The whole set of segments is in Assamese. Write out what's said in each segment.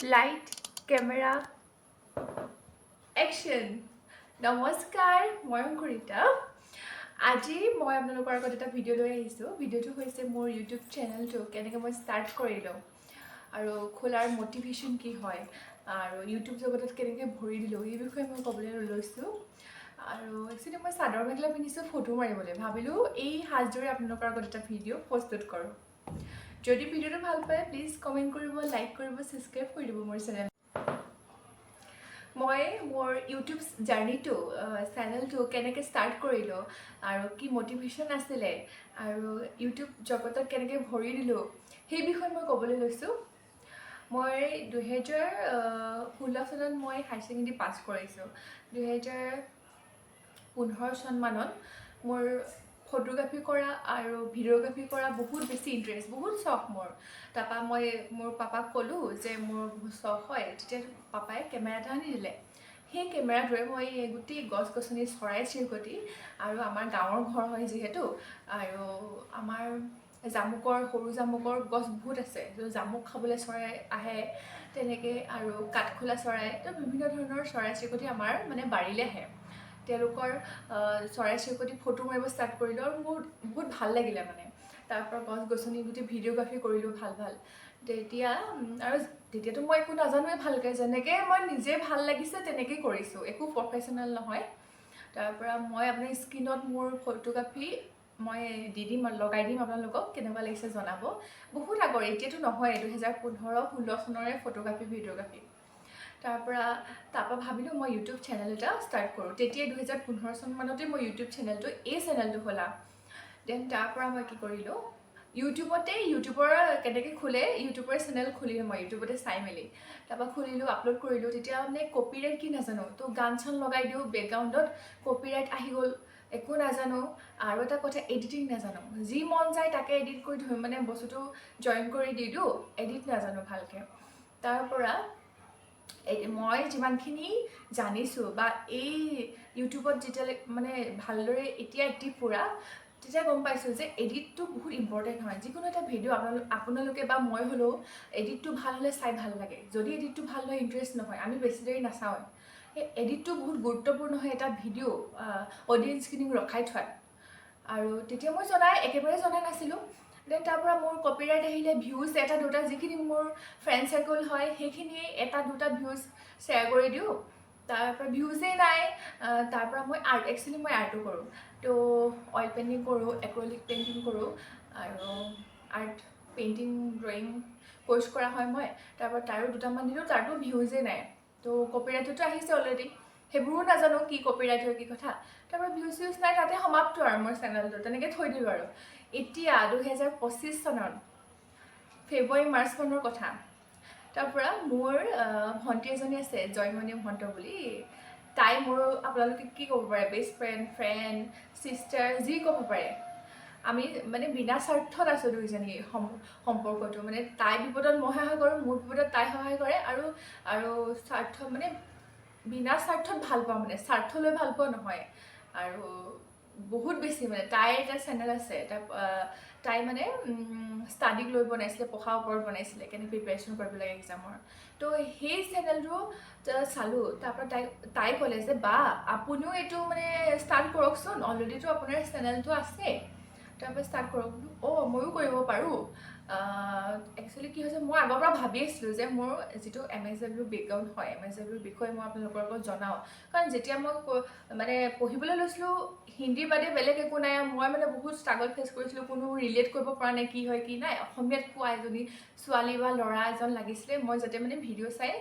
Light, camera, action. নমস্কাৰ, মই অংকুৰিতা। আজি মই আপোনালোকৰ আগত এটা ভিডিঅ' লৈ আহিছোঁ। ভিডিঅ'টো হৈছে মোৰ ইউটিউব চেনেলটো কেনেকৈ মই ষ্টাৰ্ট কৰিলোঁ আৰু খোলাৰ মটিভেশ্যন কি হয় আৰু ইউটিউব জগতত কেনেকৈ ভৰি দিলোঁ, এই বিষয়ে মই ক'বলৈ লৈছোঁ। আৰু একচুৱেলি মই চাদৰ মেখেলা পিন্ধিছোঁ ফটো মাৰিবলৈ। ভাবিলোঁ এই সাজযোৰে আপোনালোকৰ আগত এটা ভিডিঅ' প্ৰস্তুত কৰোঁ। যদি ভিডিঅ'টো ভাল পায়, প্লিজ কমেণ্ট কৰিব, লাইক কৰিব, ছাবস্ক্ৰাইব কৰি দিব মোৰ চেনেল। মই মোৰ ইউটিউব জাৰ্ণিটো, চেনেলটো কেনেকৈ ষ্টাৰ্ট কৰিলোঁ আৰু কি মটিভেশ্যন আছিলে আৰু ইউটিউব জগতত কেনেকৈ ভৰি দিলোঁ, সেই বিষয়ে মই ক'বলৈ লৈছোঁ। মই 2016 চনত মই হায়াৰ ছেকেণ্ডেৰী পাছ কৰিছোঁ। 2015 চনমানত মোৰ ফটোগ্ৰাফী কৰা আৰু ভিডিঅ'গ্ৰাফী কৰা বহুত বেছি ইণ্টাৰেষ্ট, বহুত চখ মোৰ। তাৰপৰা মই মোৰ পাপাক ক'লোঁ যে মোৰ বহুত চখ হয়। তেতিয়া পাপাই কেমেৰা এটা আনি দিলে। সেই কেমেৰাটোৰে মই গোটেই গছ গছনি, চৰাই চিৰিকটি আৰু আমাৰ গাঁৱৰ ঘৰ হয় যিহেতু, আৰু আমাৰ জামুকৰ, সৰু জামুকৰ গছ বহুত আছে, ত' জামুক খাবলৈ চৰাই আহে তেনেকৈ আৰু কাঠফুলা চৰাই, তো বিভিন্ন ধৰণৰ চৰাই চিৰিকটি আমাৰ মানে বাৰীলৈ আহে। তেওঁলোকৰ চৰাই চিৰিকটি ফটো মাৰিব ষ্টাৰ্ট কৰিলোঁ আৰু বহুত বহুত ভাল লাগিলে মানে। তাৰপৰা গছ গছনি গোটেই ভিডিঅ'গ্ৰাফী কৰিলোঁ ভাল ভাল। তেতিয়া আৰু তেতিয়াতো মই একো নাজানোৱে ভালকৈ। যেনেকৈ মই নিজে ভাল লাগিছে তেনেকেই কৰিছোঁ, একো প্ৰফেচনেল নহয়। তাৰপৰা মই আপোনাৰ স্ক্ৰীণত মোৰ ফটোগ্ৰাফী মই দি দিম, লগাই দিম আপোনালোকক। কেনেকুৱা লাগিছে জনাব। বহুত আগৰ, এতিয়াতো নহয়, 2015-16 চনৰে ফটোগ্ৰাফী, ভিডিঅ'গ্ৰাফী। তাৰপৰা ভাবিলোঁ মই ইউটিউব চেনেল এটা ষ্টাৰ্ট কৰোঁ। তেতিয়াই 2015 চনমানতে মই ইউটিউব চেনেলটো, এই চেনেলটো খোলা। Then তাৰপৰা মই কি কৰিলোঁ, ইউটিউবতে ইউটিউবৰ কেনেকৈ খোলে, ইউটিউবৰ চেনেল খুলিলোঁ মই ইউটিউবতে চাই মেলি। তাৰপৰা খুলিলোঁ, আপলোড কৰিলোঁ। তেতিয়া মানে কপিৰাইট কি নাজানো, তো গান চান লগাই দিওঁ বেকগ্ৰাউণ্ডত, কপিৰাইট আহি গ'ল। একো নাজানো। আৰু এটা কথা, এডিটিং নাজানো। যি মন যায় তাকে এডিট কৰি ধৰি মানে বস্তুটো জইন কৰি দি দিওঁ, এডিট নাজানো ভালকৈ। তাৰ পৰা এই মই যিমানখিনি জানিছোঁ বা এই ইউটিউবত যেতিয়ালৈ মানে ভালদৰে এতিয়া এক্টিভ পূৰা, তেতিয়া গম পাইছোঁ যে এডিটটো বহুত ইম্পৰ্টেণ্ট হয়। যিকোনো এটা ভিডিঅ' আপোনালোকে বা মই হ'লেও এডিটটো ভাল হ'লে চাই ভাল লাগে। যদি এডিটটো ভাল নহয়, ইণ্টাৰেষ্ট নহয়, আমি বেছি দেৰি নাচাওঁৱেই। সেই এডিটটো বহুত গুৰুত্বপূৰ্ণ হয় এটা ভিডিঅ' অডিয়েঞ্চখিনিক ৰখাই থোৱাত। আৰু তেতিয়া মই জনাই একেবাৰে জনা নাছিলোঁ। Then তাৰপৰা মোৰ কপিৰাইট আহিলে, ভিউজ এটা দুটা, যিখিনি মোৰ ফ্ৰেণ্ড চাৰ্কল হয় সেইখিনিয়ে এটা দুটা ভিউজ শ্বেয়াৰ কৰি দিওঁ। তাৰপৰা ভিউজেই নাই। তাৰপৰা মই আৰ্ট, একচুৱেলি মই আৰ্টো কৰোঁ, তো অইল পেইণ্টিং কৰোঁ, এক্ৰলিক পেইণ্টিং কৰোঁ আৰু আৰ্ট, পেইণ্টিং, ড্ৰয়িং কৰ্চ কৰা হয় মই। তাৰপৰা তাৰো দুটামান দিলোঁ, তাতো ভিউজেই নাই। তো কপিৰাইটটোতো আহিছে অলৰেডি, সেইবোৰো নাজানো কি কপিৰাইট হয়, কি কথা। তাৰপৰা ভিউজ চিউজ নাই, তাতে সমাপ্ত আৰু মোৰ চেনেলটো তেনেকৈ থৈ দিলোঁ। আৰু এতিয়া 2025 চনত ফেব্ৰুৱাৰী মাৰ্চ মানৰ কথা। তাৰপৰা মোৰ ভণ্টি এজনী আছে, জয়মণি মহন্ত বুলি। তাই মোৰ, আপোনালোকে কি ক'ব পাৰে, বেষ্ট ফ্ৰেণ্ড, ফ্ৰেণ্ড, ছিষ্টাৰ, যি ক'ব পাৰে। আমি মানে বিনা স্বাৰ্থত আছোঁ দুইজনী। সম্পৰ্কটো মানে তাই বিপদত মই সহায় কৰোঁ, মোৰ বিপদত তাই সহায় কৰে। আৰু স্বাৰ্থ মানে বিনা স্বাৰ্থত ভাল পাওঁ, মানে স্বাৰ্থ লৈ ভাল পোৱা নহয়। আৰু বহুত বেছি মানে তাইৰ এটা চেনেল আছে। তাই মানে ষ্টাডিক লৈ বনাইছিলে, পঢ়াৰ ওপৰত বনাইছিলে, কেনেকৈ প্ৰিপেৰেশ্যন কৰিব লাগে এক্সামৰ। তো সেই চেনেলটো চালোঁ। তাৰপৰা তাই ক'লে যে বা আপুনিও এইটো মানে ষ্টাৰ্ট কৰকচোন, অলৰেডিতো আপোনাৰ চেনেলটো আছে, তাৰপৰা ষ্টাৰ্ট কৰক বোলো। অঁ, ময়ো কৰিব পাৰোঁ। একচুৱেলি কি হৈছে, মই আগৰ পৰা ভাবি আছিলোঁ যে মোৰ যিটো এমএছডাব্লিউ বেকগ্ৰাউণ্ড হয়, এমএছডাব্লিউৰ বিষয়ে মই আপোনালোকৰ আগত জনাওঁ। কাৰণ যেতিয়া মই মানে পঢ়িবলৈ লৈছিলোঁ, হিন্দীৰ বাদে বেলেগ একো নাই। মই মানে বহুত ষ্ট্ৰাগল ফেচ কৰিছিলোঁ, কোনো ৰিলেট কৰিব পৰা নাই কি হয় কি নাই। অসমীয়াত কোৱা এজনী ছোৱালী বা ল'ৰা এজন লাগিছিলে, মই যাতে মানে ভিডিঅ' চাই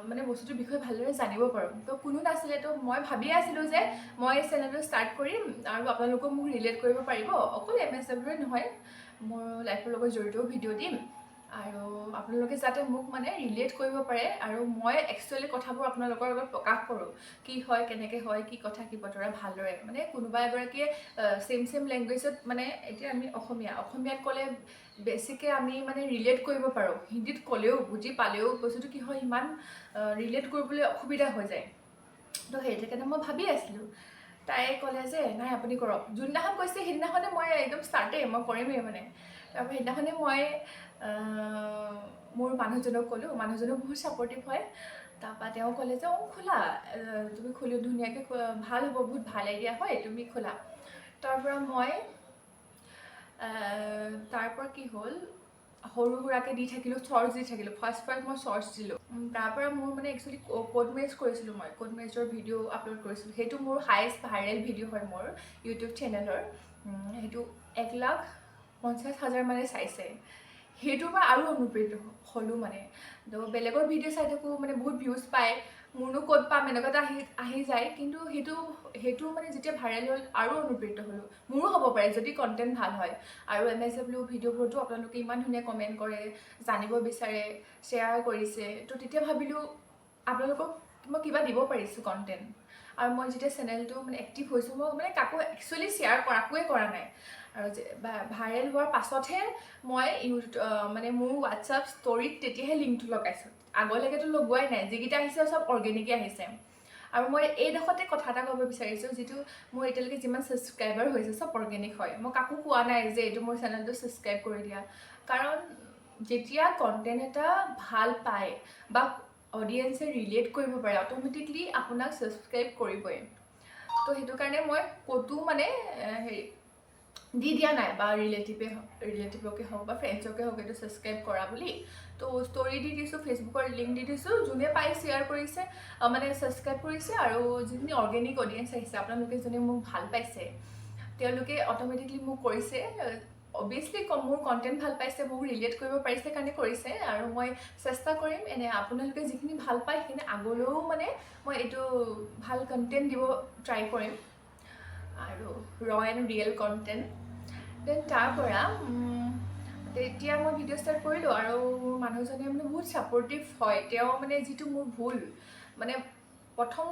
মানে বস্তুটোৰ বিষয়ে ভালদৰে জানিব পাৰোঁ। তো কোনো নাছিলে। তো মই ভাবিয়ে আছিলোঁ যে মই এই চেনেলটো ষ্টাৰ্ট কৰিম আৰু আপোনালোকেও মোক ৰিলেট কৰিব পাৰিব। অকল এমএছডাব্লিউৰে নহয়, মোৰ লাইফৰ লগত জড়িতও ভিডিঅ' দিম আৰু আপোনালোকে যাতে মোক মানে ৰিলেট কৰিব পাৰে আৰু মই একচুৱেলি কথাবোৰ আপোনালোকৰ আগত প্ৰকাশ কৰোঁ, কি হয়, কেনেকৈ হয়, কি কথা কি বতৰা, ভালদৰে মানে কোনোবা এগৰাকীয়ে ছেইম ছেইম লেংগুৱেজত, মানে এতিয়া আমি অসমীয়া, অসমীয়াত ক'লে বেছিকৈ আমি মানে ৰিলেট কৰিব পাৰোঁ। হিন্দীত ক'লেও, বুজি পালেও বস্তুটো কি হয়, ইমান ৰিলেট কৰিবলৈ অসুবিধা হৈ যায়। তো সেইটো কাৰণে মই ভাবি আছিলোঁ। তাই ক'লে যে নাই, আপুনি কৰক। যোনদিনাখন কৈছে সেইদিনাখনে মই একদম ষ্টাৰ্টেই, মই কৰিমেই মানে। তাৰপৰা সেইদিনাখনে মই মোৰ মানুহজনক ক'লোঁ, মানুহজনো বহুত ছাপৰ্টিভ হয়। তাৰপৰা তেওঁ ক'লে যে অঁ খোলা, তুমি খুলি ধুনীয়াকৈ ভাল হ'ব, বহুত ভাল আইডিয়া হয়, তুমি খোলা। তাৰপৰা মই তাৰপৰা কি হ'ল, সৰু সুৰাকৈ দি থাকিলোঁ, শ্বৰ্টছ দি থাকিলোঁ। ফাৰ্ষ্ট ফাৰ্ষ্ট মই শ্বৰ্টছ দিলোঁ। তাৰপৰা মোৰ মানে একচুৱেলি কোৰ্ট মেৰেজ কৰিছিলোঁ, মই কোৰ্ট মেৰেজৰ ভিডিঅ' আপলোড কৰিছিলোঁ। সেইটো মোৰ হায়েষ্ট ভাইৰেল ভিডিঅ' হয় মোৰ ইউটিউব চেনেলৰ। সেইটো 1,50,000 মানে চাইছে। সেইটোৰ পৰা আৰু অনুপ্ৰেৰিত হ'লোঁ। মানে তো বেলেগৰ ভিডিঅ' চাই থাকোঁ, মানে বহুত ভিউজ পায়, মোৰনো ক'ত পাম, এনেকুৱা এটা আহি আহি যায়। কিন্তু সেইটো সেইটো মানে যেতিয়া ভাইৰেল হ'ল, আৰু অনুপ্ৰেৰিত হ'লোঁ, মোৰো হ'ব পাৰে যদি কণ্টেণ্ট ভাল হয়। আৰু এমএছডব্লিউ ভিডিঅ'বোৰতো আপোনালোকে ইমান ধুনীয়া কমেণ্ট কৰে, জানিব বিচাৰে, শ্বেয়াৰ কৰিছে। তো তেতিয়া ভাবিলোঁ আপোনালোকক মই কিবা দিব পাৰিছোঁ কণ্টেণ্ট। আৰু মই যেতিয়া চেনেলটো মানে এক্টিভ হৈছোঁ, মই মানে কাকো একচুৱেলি শ্বেয়াৰ কৰাকোৱে কৰা নাই। আৰু ভাইৰেল হোৱাৰ পাছতহে মই মানে মোৰ হোৱাটছআপ ষ্টৰীত তেতিয়াহে লিংকটো লগাইছোঁ। আগলৈকেতো লগোৱাই নাই। যিকেইটা আহিছে চব অৰ্গেনিকে আহিছে। আৰু মই এইডোখৰতে কথা এটা ক'ব বিচাৰিছোঁ, যিটো মোৰ এতিয়ালৈকে যিমান ছাবস্ক্ৰাইবাৰ হৈছে চব অৰ্গেনিক হয়। মই কাকো কোৱা নাই যে এইটো মোৰ চেনেলটো ছাবস্ক্ৰাইব কৰি দিয়া। কাৰণ যেতিয়া কণ্টেণ্ট এটা ভাল পায় বা অডিয়েঞ্চে ৰিলেট কৰিব পাৰে, অট'মেটিকলি আপোনাক ছাবস্ক্ৰাইব কৰিবই। তো সেইটো কাৰণে মই ক'তো মানে হেৰি দি দিয়া নাই বা ৰিলেটিভকে হওক বা ফ্ৰেণ্ডছকে হওক, এইটো ছাবস্ক্ৰাইব কৰা বুলি। তো ষ্টৰি দি দিছোঁ, ফেচবুকৰ লিংক দি দিছোঁ, যোনে পাই শ্বেয়াৰ কৰিছে, মানে ছাবস্ক্ৰাইব কৰিছে। আৰু যিখিনি অৰ্গেনিক অডিয়েঞ্চ আহিছে, আপোনালোকে যোনে মোক ভাল পাইছে, তেওঁলোকে অট'মেটিকলি মোক কৰিছে। অভিয়াছলি মোৰ কণ্টেণ্ট ভাল পাইছে, মোক ৰিলেট কৰিব পাৰিছে কাৰণে কৰিছে। আৰু মই চেষ্টা কৰিম এনে আপোনালোকে যিখিনি ভাল পায় সেইখিনি আগলৈও মানে মই এইটো ভাল কণ্টেণ্ট দিব ট্ৰাই কৰিম আৰু ৰ এণ্ড ৰিয়েল কণ্টেণ্ট। Then তাৰ পৰা তেতিয়া মই ভিডিঅ' ষ্টাৰ্ট কৰিলোঁ আৰু মোৰ মানুহজনে মানে বহুত ছাপৰ্টিভ হয়। তেওঁ মানে যিটো মোৰ ভুল, মানে প্ৰথম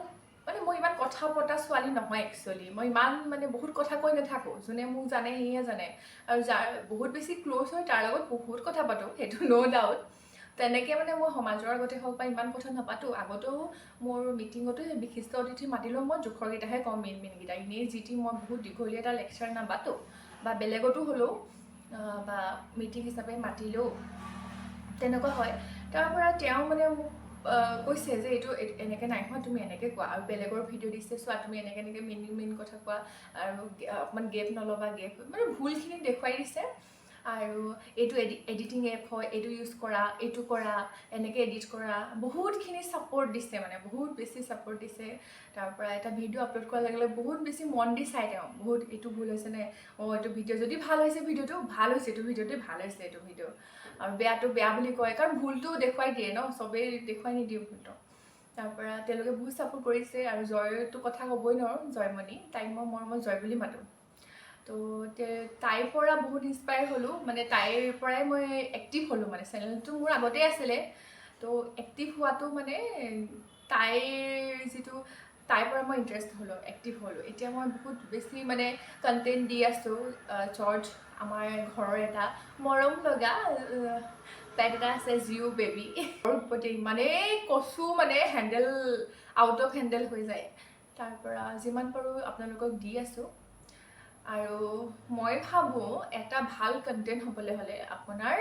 মানে মই ইমান কথা পতা ছোৱালী নহয় একচুৱেলি। মই ইমান মানে বহুত কথা কৈ নাথাকোঁ। যোনে মোক জানে সিহে জানে। আৰু যাৰ বহুত বেছি ক্ল'জ হয়, তাৰ লগত বহুত কথা পাতোঁ, সেইটো ন' ডাউট। তেনেকৈ মানে মই সমাজৰ আগতে হওক বা ইমান কথা নাপাতোঁ। আগতেও মোৰ মিটিঙতো সেই বিশিষ্ট অতিথি মাতিলেও মই জোখৰকেইটাহে কওঁ, মেইন মেইনকেইটা। এনেই যি টি মই বহুত দীঘলীয়া এটা লেকচাৰ নাপাতোঁ বা বেলেগতো হ'লেও বা মিটিং হিচাপে মাতিলেও তেনেকুৱা হয়। তাৰ পৰা তেওঁ মানে মোক কৈছে যে এইটো এনেকৈ নাই হোৱা, তুমি এনেকৈ কোৱা। আৰু বেলেগৰ ভিডিঅ' দিছে, চোৱা তুমি, এনেকৈ এনেকৈ মেইন মেইন কথা কোৱা আৰু অকণমান গেপ নল'বা। গেপ মানে ভুলখিনি দেখুৱাই দিছে। আৰু এইটো এডিটিং এপ হয়, এইটো ইউজ কৰা, এইটো কৰা, এনেকৈ এডিট কৰা। বহুতখিনি ছাপৰ্ট দিছে, মানে বহুত বেছি ছাপৰ্ট দিছে। তাৰ পৰা এটা ভিডিঅ' আপলোড কৰাৰ লগে লগে বহুত বেছি মন দি চাই তেওঁ বহুত, এইটো ভুল হৈছে নে, অঁ এইটো ভিডিঅ' যদি ভাল হৈছে, ভিডিঅ'টো ভাল হৈছে, এইটো ভিডিঅ'টো ভাল হৈছে, এইটো ভিডিঅ'। আৰু বেয়াটো বেয়া বুলি কয়, কাৰণ ভুলটো দেখুৱাই দিয়ে ন, চবেই দেখুৱাই নিদিয়ে ভুলটো। তাৰ পৰা তেওঁলোকে বহুত ছাপৰ্ট কৰিছে। আৰু জয়টো কথা ক'বই নোৱাৰোঁ, জয়মণি, তাইক মই মৰমত জয় বুলি মাতোঁ। তো তাইৰ পৰা বহুত ইনস্পায়াৰ হ'লোঁ। মানে তাইৰ পৰাই মই এক্টিভ হ'লোঁ। মানে চেনেলটো মোৰ আগতেই আছিলে, তো এক্টিভ হোৱাটো মানে তাইৰ যিটো, তাইৰ পৰা মই ইণ্টাৰেষ্ট হ'লোঁ, এক্টিভ হ'লোঁ। এতিয়া মই বহুত বেছি মানে কণ্টেণ্ট দি আছোঁ। জৰ্জ, আমাৰ ঘৰৰ এটা মৰম লগা পেট এটা আছে, জিঅ' বেবী প্ৰতি ইমানেই কচু, মানে হেণ্ডেল আউট অফ হেণ্ডেল হৈ যায়। তাৰ পৰা যিমান পাৰোঁ আপোনালোকক দি আছোঁ। আৰু মই ভাবোঁ এটা ভাল কণ্টেণ্ট হ'বলৈ হ'লে আপোনাৰ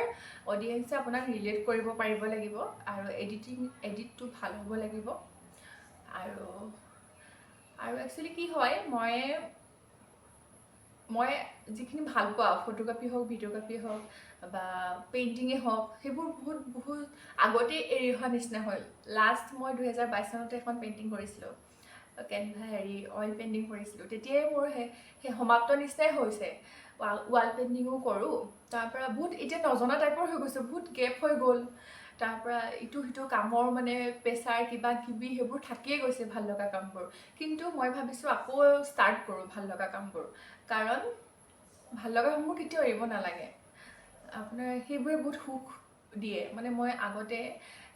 অডিয়েঞ্চে আপোনাক ৰিলেট কৰিব পাৰিব লাগিব আৰু এডিটটো ভাল হ'ব লাগিব। আৰু আৰু একচুৱেলি কি হয়, মই মই যিখিনি ভাল পাওঁ, ফটোগ্ৰাফী হওক, ভিডিঅ'গ্ৰাফী হওক বা পেইণ্টিঙেই হওক, সেইবোৰ বহুত বহুত আগতেই এৰি অহা নিচিনা হ'ল। লাষ্ট মই 2022 চনতে এখন পেইণ্টিং কৰিছিলোঁ, কেনভা হেৰি অইল পেইণ্টিং কৰিছিলোঁ। তেতিয়াই মোৰ সেই সেই সমাপ্ত নিচিনাই হৈছে। ৱাল পেইণ্টিঙো কৰোঁ। তাৰপৰা বহুত এতিয়া নজনা টাইপৰ হৈ গৈছোঁ, বহুত গেপ হৈ গ'ল। তাৰপৰা ইটো সিটো কামৰ মানে প্ৰেছাৰ, কিবা কিবি সেইবোৰ থাকিয়ে গৈছে ভাল লগা কামবোৰ। কিন্তু মই ভাবিছোঁ আকৌ ষ্টাৰ্ট কৰোঁ ভাল লগা কামবোৰ, কাৰণ ভাল লগা কামবোৰ কেতিয়াও এৰিব নালাগে। আপোনাৰ সেইবোৰে বহুত সুখ দিয়ে। মানে মই আগতে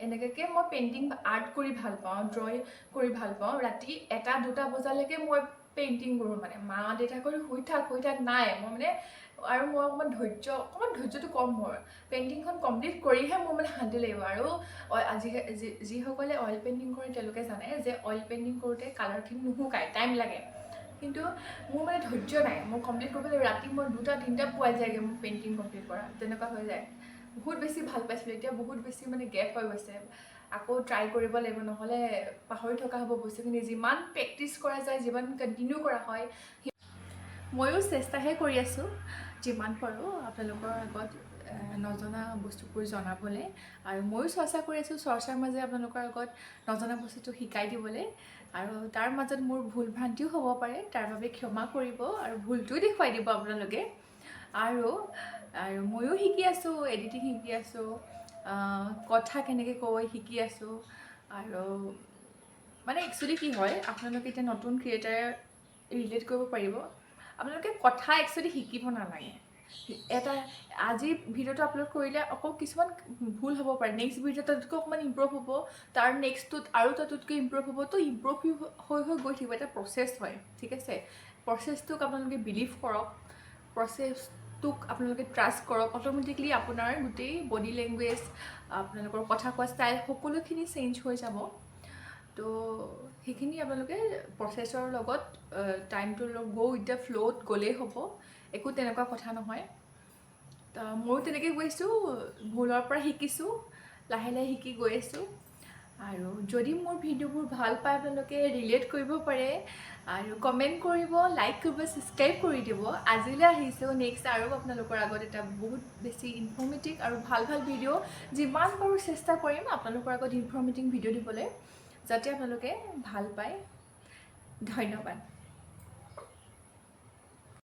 এনেকুৱাকৈ মই পেইণ্টিং আৰ্ট কৰি ভাল পাওঁ, ড্ৰয়িং কৰি ভাল পাওঁ। ৰাতি 1টা 2টা বজালৈকে মই পেইণ্টিং কৰোঁ। মানে মা দেউতাই কয়, শুই থাক, শুই থাক। নাই, মই মানে আৰু মই অকণমান ধৈৰ্য, অকণমান ধৈৰ্যটো কম মোৰ। পেইণ্টিংখন কমপ্লিট কৰিহে মোৰ মানে শান্তি লাগিব। আৰু আজি যিসকলে অইল পেইণ্টিং কৰে, তেওঁলোকে জানে যে অইল পেইণ্টিং কৰোঁতে কালাৰখিনি নুশুকায়, টাইম লাগে। কিন্তু মোৰ মানে ধৈৰ্য নাই, মোৰ কমপ্লিট কৰিব লাগিব। ৰাতি মই 2টা 3টা পোৱাই যায়গৈ মোৰ পেইণ্টিং কমপ্লিট কৰা, তেনেকুৱা হৈ যায়। বহুত বেছি ভাল পাইছিলোঁ। এতিয়া বহুত বেছি মানে গেপ হৈ গৈছে। আকৌ ট্ৰাই কৰিব লাগিব, নহ'লে পাহৰি থকা হ'ব বস্তুখিনি। যিমান প্ৰেক্টিচ কৰা যায়, যিমান কণ্টিনিউ কৰা হয়। ময়ো চেষ্টাহে কৰি আছোঁ যিমান পাৰোঁ আপোনালোকৰ আগত নজনা বস্তুবোৰ জনাবলৈ আৰু ময়ো চৰ্চা কৰি আছোঁ। চৰ্চাৰ মাজেৰে আপোনালোকৰ আগত নজনা বস্তুটো শিকাই দিবলৈ। আৰু তাৰ মাজত মোৰ ভুল ভ্ৰান্তিও হ'ব পাৰে, তাৰ বাবে ক্ষমা কৰিব আৰু ভুলটোও দেখুৱাই দিব আপোনালোকে। আৰু ময়ো শিকি আছোঁ, এডিটিং শিকি আছোঁ, কথা কেনেকৈ কয় শিকি আছোঁ। আৰু মানে একচুৱেলি কি হয়, আপোনালোকে এতিয়া নতুন ক্ৰিয়েটাৰে ৰিলেট কৰিব পাৰিব। আপোনালোকে কথা একচুৱেলি শিকিব নালাগে। এটা আজি ভিডিঅ'টো আপলোড কৰিলে আকৌ কিছুমান ভুল হ'ব পাৰে, নেক্সট ভিডিঅ' তাতকৈ অকণমান ইম্প্ৰুভ হ'ব, তাৰ নেক্সটটোত আৰু তাতোতকৈ ইম্প্ৰুভ হ'ব। তো ইম্প্ৰুভ হৈ হৈ গৈ থাকিব, এটা প্ৰচেছ হয়, ঠিক আছে? প্ৰচেছটোক আপোনালোকে বিলিভ কৰক, প্ৰচেছটোক আপোনালোকে ট্ৰাষ্ট কৰক। অট'মেটিকলি আপোনাৰ গোটেই বডি লেংগুৱেজ, আপোনালোকৰ কথা কোৱা ষ্টাইল, সকলোখিনি চেঞ্জ হৈ যাব। তো সেইখিনি আপোনালোকে প্ৰচেছৰ লগত, টাইমটোৰ লগত, গ' উইথ the ফ্ল'ত গ'লেই হ'ব, একো তেনেকুৱা কথা নহয়। তো ময়ো তেনেকৈ গৈছোঁ, ভুলৰ পৰা শিকিছোঁ, লাহে লাহে শিকি গৈ আছোঁ। আৰু যদি মোৰ ভিডিঅ'বোৰ ভাল পায় আপোনালোকে, ৰিলেট কৰিব পাৰে আৰু কমেণ্ট কৰিব, লাইক কৰিব, ছাবস্ক্ৰাইব কৰি দিব। আজিলৈ আহিছোঁ। নেক্সট আৰু আপোনালোকৰ আগত এটা বহুত বেছি ইনফৰ্মেটিভ আৰু ভাল ভাল ভিডিঅ', যিমান পাৰোঁ চেষ্টা কৰিম আপোনালোকৰ আগত ইনফৰ্মেটিভ ভিডিঅ' দিবলৈ, যাতে আপোনালোকে ভাল পায়। ধন্যবাদ।